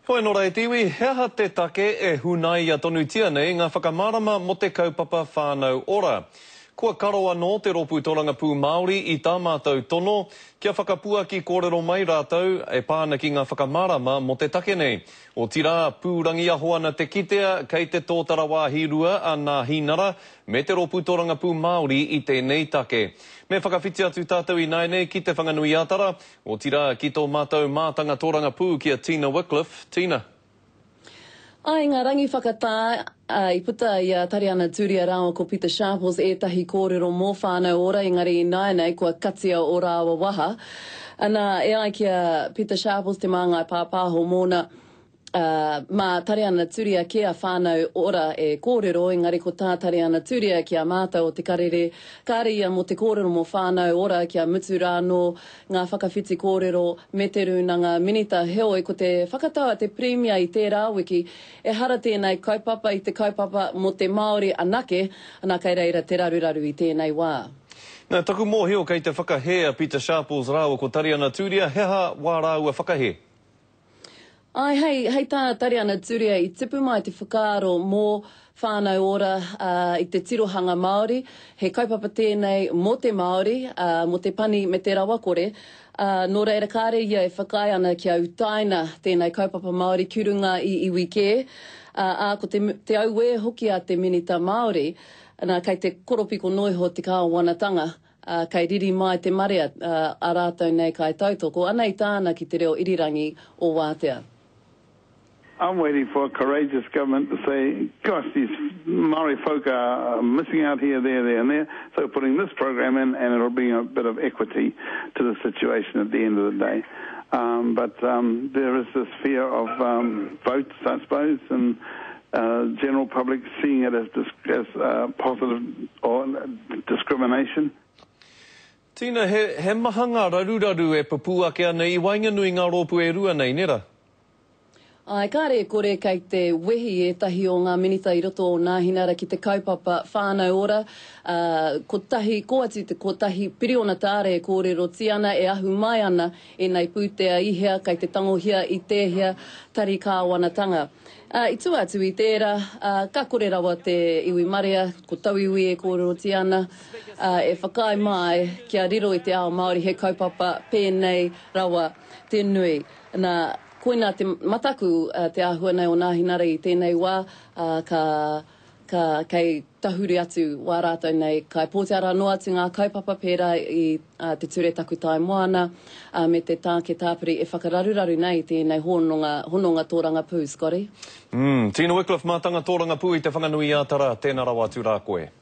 Hoi anō rā e te iwi, he aha te take e hunaia tonutia nei ngā whakamārama mō te kaupapa Whānau Ora? Kua karo anō te Rōpū Torangapū Māori i tā mātou tono kia whakapuaki kōrero mai rātou e pā ana ki ngā whakamārama mō te take nei. Otirā, pūrangiaho ana te kitea kei te tōtara wāhi rua a Nāhinara me te Rōpū Torangapū Māori i tēnei take. Me whakawhiti atu tātou ināianei ki Te Whanganui-a-Tara, Otirā, ki tō mātou mātanga tōrangapū ki a Tina Wickliffe. Tina. I ngā rangi whakatā, i puta i a Tariana Turia rāua ko Pita Sharples ētahi kōrero mō Whānau Ora engari ināianei kua katia ō rāua waha. Ana, e ai ki a Pita Sharples te māngai pāpāho mōna, Ā, mā Tariana Turia kē a Whānau Ora e kōrero, engari ko tā Tariana Turia ki a mātou o Te Karere, kāre ia mō te kōrero mō Whānau Ora kia mutu rā anō ngā whakawhiti kōrero me te Rūnanga Minita. Heoi, ko te whakatau a te Pirimia i tērā wiki, ehara tēnei kaupapa i te kaupapa mō te Māori anake, ana kei reira te raruraru i tēnei wā. Nā taku mōhio kei te whakahē a Pita Sharples rāua ko Tariana Turia, he aha wā rāua whakahē? Āe, hei, hei tā Tariana Turia i tipu mai te whakaaro mō Whānau Ora, ā, i te tirohanga Māori, he kaupapa tēnei mō te Māori, ā, mō te pani me te rawakore, ā, nō reira kāre ia e whakaae ana kia utaina tēnei kaupapa Māori ki runga i iwi kē, ā, ā, ko te, te auē hoki a te Minita Māori, nā, kei te koropiko noa iho te kāwanatanga, Ā, kei riri mai te marea, ā, ā rātou nei kaitautoko, anei tāna ki te reo irirangi o Wātea. I'm waiting for a courageous government to say, gosh, these Maori folk are missing out here, there, there and there, so we're putting this program in and it'll bring a bit of equity to the situation at the end of the day. Um, but um, there is this fear of um, votes, I suppose, and uh, general public seeing it as, as uh, positive or discrimination. Tina, he, he maha ngā raruraru e pupū ake ana i waenganui ngā rōpū e rua nei, nē rā? Āe, kāre e kore kei te wehi ētahi o ngā minita i roto o Nāhinara ki te kaupapa Whānau Ora, ā, kotahi, kō atu i te kotahi piriona tāra e kōrerotia ana, e ahu mai ana ēnei pūtea i hea, kei te tangohia i tēhea tari kāwanatanga. Ā, i tua atu i tērā, ā, ka kore rawa te iwi marea, ko tauiwi e kōrerotia ana, ā, e whakaae mai kia riro i te ao Māori he kaupapa pēnei rawa te nui. Nā, koinā te mataku te āhua nei o Nāhinara i tēnei wā, ā, ka, ka, kei tahuri atu wā rātou nei kai pōti arā noa atu ngā kaupapa pērā i te Ture Takutai Moana me te Tāke Tāpiri e whakararuraru nei i tēnei hononga, hononga tōrangapū, Scotty. Umm, Tina Wickliffe, mātanga tōrangapū i Te Whanganui-ā-Tara, tēnā rawa atu rā koe.